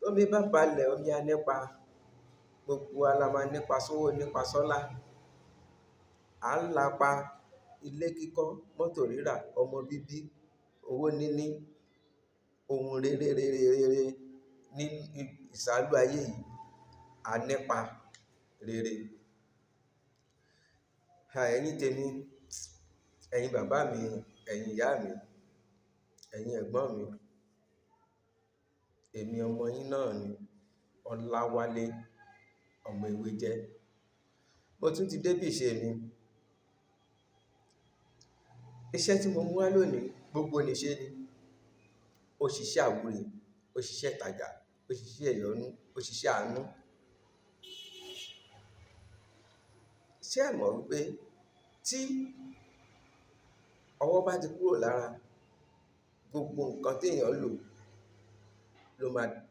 Tómi bá balẹ̀, omi á nípa. Gbogbo wa la máa nípa sówó, nípa sọ́lá. À ń lapa ilé kíkọ́, mọ́tò rírà, ọmọ bíbí, owó níní, ohun rere rere rere ní ìsálú ayé yìí, a nípa rere. Ẹ̀yin tèmi, ẹ̀yin bàbá mi, ẹ̀yin ìyá mi, ẹ̀yin ẹ̀gbọ́n mi, èmi ọmọ yín náà ni Ọláwálé ọmọ Ewéjẹ́. Mo tún ti dé bí ìṣe mi. Iṣẹ́ tí mo mú wá lónìí, gbogbo nìṣe ni. Ó ṣiṣẹ́ àwúre, ó ṣiṣẹ́ ìtajà, ó ṣiṣẹ́ ìyọ́nú, ó ṣiṣẹ́ àánú. Ṣé ẹ mọ̀ wípé tí ọwọ́ bá ti kúrò lára, gbogbo nǹkan tí èèyàn lò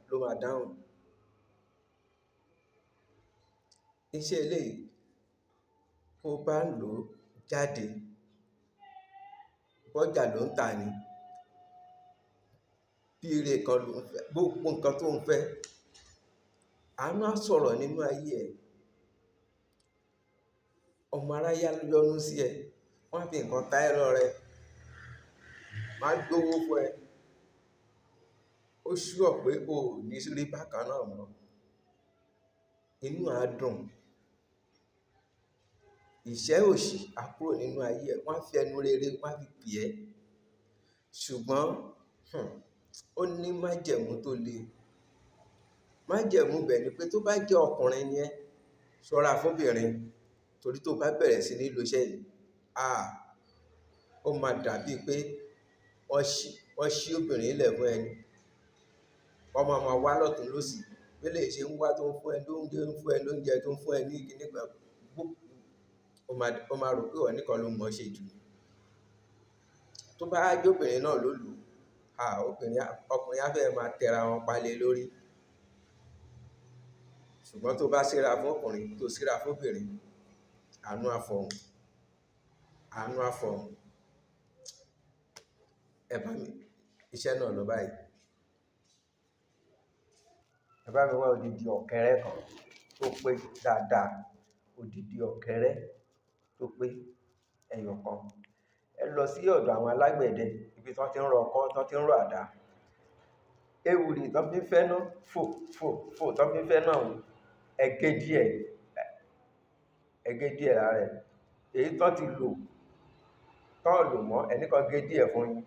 ló máa dáhùn. Iṣẹ́ eléyìí bó bá ń lò ó jáde, bọ́jà ló ń tà ni, bí ire kan ló ń fẹ́, gbogbo nǹkan tó ń fẹ́, àánú á sọ̀rọ̀ nínú ayé ẹ. Ọmọ aráyé á yọ́nú sí ẹ, wọ́n á fi nǹkan ta ẹ́ lọ́rẹ, wọ́n á gbówó fún ẹ. Ó sure pé o ò ní rí bákan náà mọ́. Inú á dùn. Ìṣẹ́ òṣì á kúrò nínú ayé ẹ, wọ́n á fi ẹnu rere, wọ́n á fi pè ẹ́. Ṣùgbọ́n, ó ní májẹ̀mú tó le. Májẹ̀mú bẹ̀ ni pé tó bá jẹ́ ọkùnrin ni ẹ́, ṣọ́ra fún obìnrin, torí tó bá bẹ̀rẹ̀ sí ní lo iṣẹ́ yìí, ó máa dàbí pé wọ́n ṣí obìnrin lẹ̀ fún ẹni. Wọ́n máa ma wá lọ́tùn lósì. Bí eléyìí ṣe ń wá tó ń fún ẹ lóúnjẹ, ń fún ẹ lóúnjẹ, tó ń fún ẹ ní kíní kan, ó máa rò pé ìwọ nìkan ló mọ̀ ọ́ ṣe jù. Tó bá jẹ́ obìnrin náà ló lò ó, ọkùnrin á fẹ́ máa tẹra wọn palẹ̀ lórí. Ṣùgbọ́n tó bá síra fún ọkùnrin, tó síra fún obìnrin, àánú á fọhùn, àánú á fọhùn. Ẹ bá mi, iṣẹ́ náà lọ báyìí. Ẹ bá mi wá odidi ọ̀kẹ́rẹ́ kan tó pé dáadáa, odidi ọ̀kẹ́rẹ́ tó pé ẹyọ kan. Ẹ lọ sí ọ̀dọ̀ àwọn alágbẹ̀dẹ, ibi tí wọ́n ti ń rọ ọkọ́, tí wọ́n ti ń rọ àdá. Ewùrì tí wọ́n fi ń fẹ́ná, fò, fò, fò tí wọ́n fi ń fẹ́ná, ẹ gé díẹ̀, ẹ gé díẹ̀ lára ẹ̀. Èyí tí wọ́n ti lò, tí wọ́n ò lò mọ́, ẹni kan gé díẹ̀ fún yín.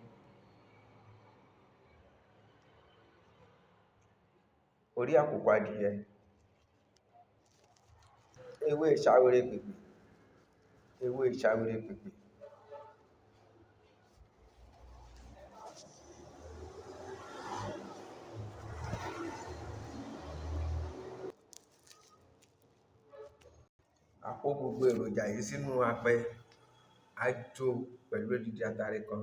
Orí àkùkọ adìyẹ. Ewé ìṣàwéré pèpè. Ewé ìṣàwéré pèpè. A kó gbogbo èròjà yìí sínú apẹ, a jó pẹ̀lú odidi atare kan.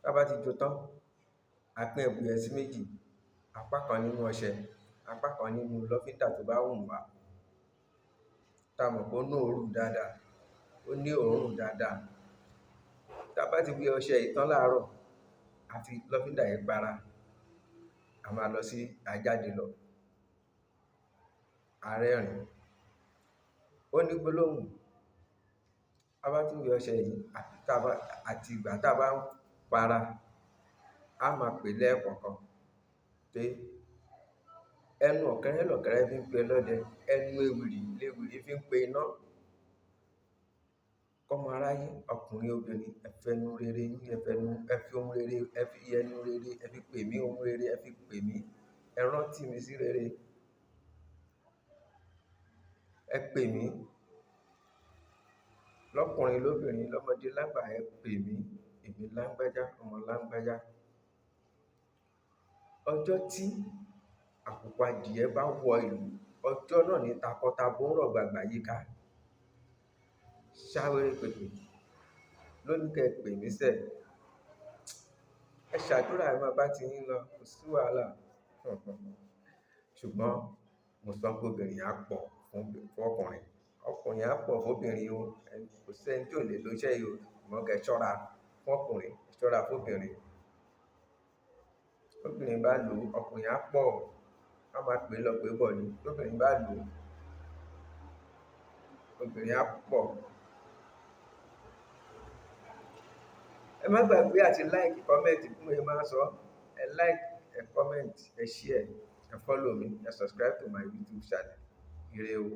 Tá bá ti jó tán, a pín ẹ̀bù yẹn sí méjì, apá kan nínú ọṣẹ, apá kan nínú lọ́fíńdà tó bá wù wá. Tá mọ̀ pé ó ní òórùn dáadáa, ó ní òórùn dáadáa. Tá bá ti wẹ ọṣẹ yìí tán láàárọ̀, a fi lọ́fíńdà yìí para, a máa lọ sí ajáde lọ. A rẹ́rìn-ín. Ó ní gbólóhùn. A bá tún wẹ ọṣẹ yìí, àti ìgbà tá a bá ń para, a máa pè lẹ́ẹ̀kọ̀kan pé ẹnu ọ̀kẹ́rẹ́ lọ̀kẹ́rẹ́ fi ń pe ọlọ́dẹ, ẹnu ewìrì léwìrì fi ń pe iná. Kọ́mọ aráyé, ọkùnrin, obìnrin, ẹ fẹnu rere yín, ẹ fẹnu, ẹ fi ohun rere, ẹ fi ẹnu rere, ẹ fi pè mí ohun rere, ẹ fi pè mí, ẹ rántí mi sí rere. Ẹ pè mí. Lọ́kùnrin, lóbìnrin, lọ́mọdé, lágbà, ẹ pè mí, èmi láńgbájá, ọmọ láńgbájá. Ọjọ́ tí àkùkọ adìyẹ bá wọ ìlú, ọjọ́ náà ni takọtabo ń rọ̀gbàgbà yíká. Ṣàwéré pèpè. Lóní kí ẹ pè mí sẹ̀. Ẹ ṣàdúrà, ẹ máa bá ti yín lọ, kò sí wàhálà. Ṣùgbọ́n mo sọ pé obìnrin á pọ̀ fún ọkùnrin. Ọkùnrin á pọ̀ fún obìnrin o. Kò sí ẹni tí ò lè lo iṣẹ́ yìí o. Ṣùgbọ́n kí ẹ ṣọ́ra fún ọkùnrin, ẹ ṣọ́ra fún obìnrin. Tóbìnrin bá lò ó, ọkùnrin á pọ̀, á máa pè é lọ pè é bọ̀ ni. Tóbìnrin bá lò ó, obìnrin á pọ̀. Ẹ má gbàgbé àti like, comment, bí mo ṣe máa ń sọ. Ẹ like, ẹ comment, ẹ share, ẹ follow mi, ẹ subscribe to my YouTube channel. Ire o.